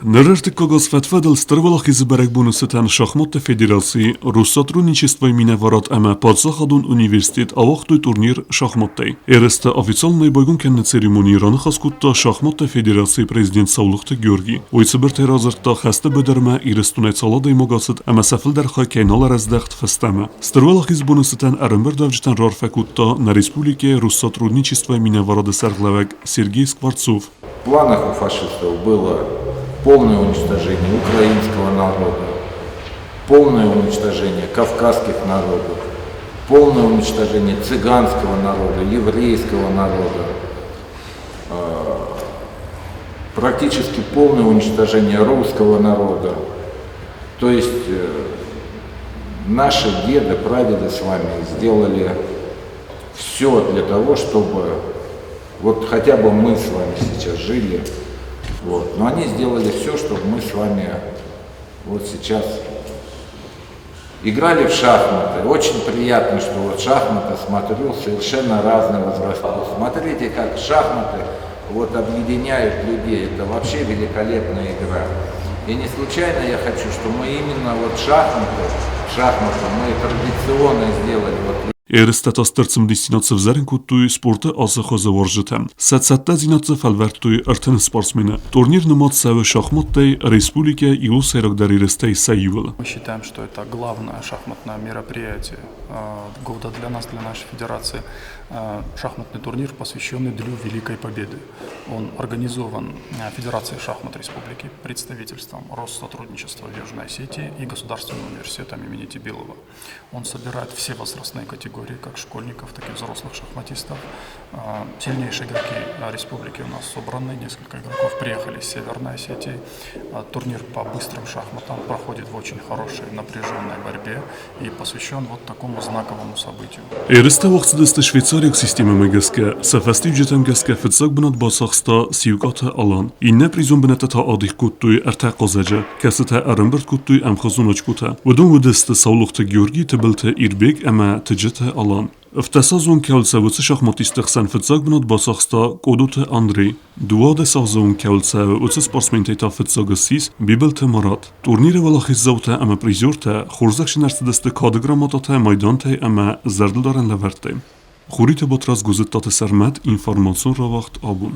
Ныр ӕртыккаг аз фӕд-фӕдыл Стыр Уӕлахизы бӕрӕгбоны цытӕн шахматты федераци, Россотрудничествойы минӕварад ӕмӕ паддзахадон университет ауагътой турнир шахматтӕй. Ерыстӕ официалонӕй байгом кӕныны церемонийы раныхас кодта шахматты федерацийы президент Саулохты Георги. Уый цыбыртӕй радзырдта, хӕсты быдырмӕ Ирыстонӕй цал адӕймаг ацыд ӕмӕ сӕ фылдӕр хай кӕй нал ӕрӕздӕхт фӕстӕмӕ. Стыр Уӕлахизы боны цытӕн ӕрӕмбырдуӕвджытӕн раарфӕ кодта нӕ республикӕйы Россотрудничествойы минӕварады сӕргълӕууӕг Сергей Скворцов. В планах у фашистов было полное уничтожение украинского народа, полное уничтожение кавказских народов, полное уничтожение цыганского народа, еврейского народа, практически полное уничтожение русского народа. То есть наши деды, прадеды с вами сделали все для того, чтобы вот хотя бы мы с вами сейчас жили. Вот. Но они сделали все, чтобы мы с вами вот сейчас играли в шахматы. Очень приятно, что вот шахматы смотрю совершенно разные возраста. Смотрите, как шахматы вот объединяют людей. Это вообще великолепная игра. И не случайно я хочу, что мы именно вот шахматы, шахматы мы традиционно сделали. Вот Ерыстӕ та стыр цымыдисдзинад сывзӕрын кодтой спорты ацы хуызы уарзджытӕм. Сӕ цӕттӕдзинад дзы фӕлвӕрдтой 30 спортсмены. Турнир нымад цӕуы шахматтӕй республикӕйы иууыл сӕйрагдӕр ерыстӕй сӕ иуыл. Мы считаем, что это главное шахматное мероприятие года для нас, для нашей федерации. Шахматный турнир, посвященный Дню Великой Победы. Он организован Федерацией шахмат Республики, представительством Россотрудничества в Южной Осетии и Государственным университетом имени Тибилова. Он собирает все возрастные категории, как школьников, так и взрослых шахматистов. Сильнейшие игроки республики у нас собраны, несколько игроков приехали из Северной Осетии. Турнир по быстрым шахматам проходит в очень хорошей напряженной борьбе и посвящен вот такому знаковому событию. Ерыстӕ уагъд цыдысты швейцариаг системӕмӕ гӕсгӕ. Сӕ фӕстиуджытӕм гӕсгӕ фыццаг бынат бацахста Сиукъаты Алан. Иннӕ призон бынӕттӕ та адих кодтой ӕртӕ хъазӕджы, кӕцытӕ ӕрӕмбырд кодтой ӕмхуызон очкотӕ. Уыдон уыдысты Саулохты Георги, Тыбылты Ирбег ӕмӕ Тыджыты Алан. Ӕвддӕсазон кӕуыл цӕуы, уыцы шахматистты хсӕн фыццаг бынат бацахста Къодоты Андрей. Дыууадӕсазон кӕуыл цӕуы, уыцы спортсментӕй та фыццаг ссис Бибылты Марат. Турниры уӕлахиздзаутӕ ӕмӕ призертӕ хорзӕхджын ӕрцыдысты кады грамотатӕ, майдантӕй ӕмӕ зӕрдылдарӕн лӕвӕрттӕй. Хуриты Батрадз Гуызыдтаты Сӕрмӕт информацион рауагъд абон.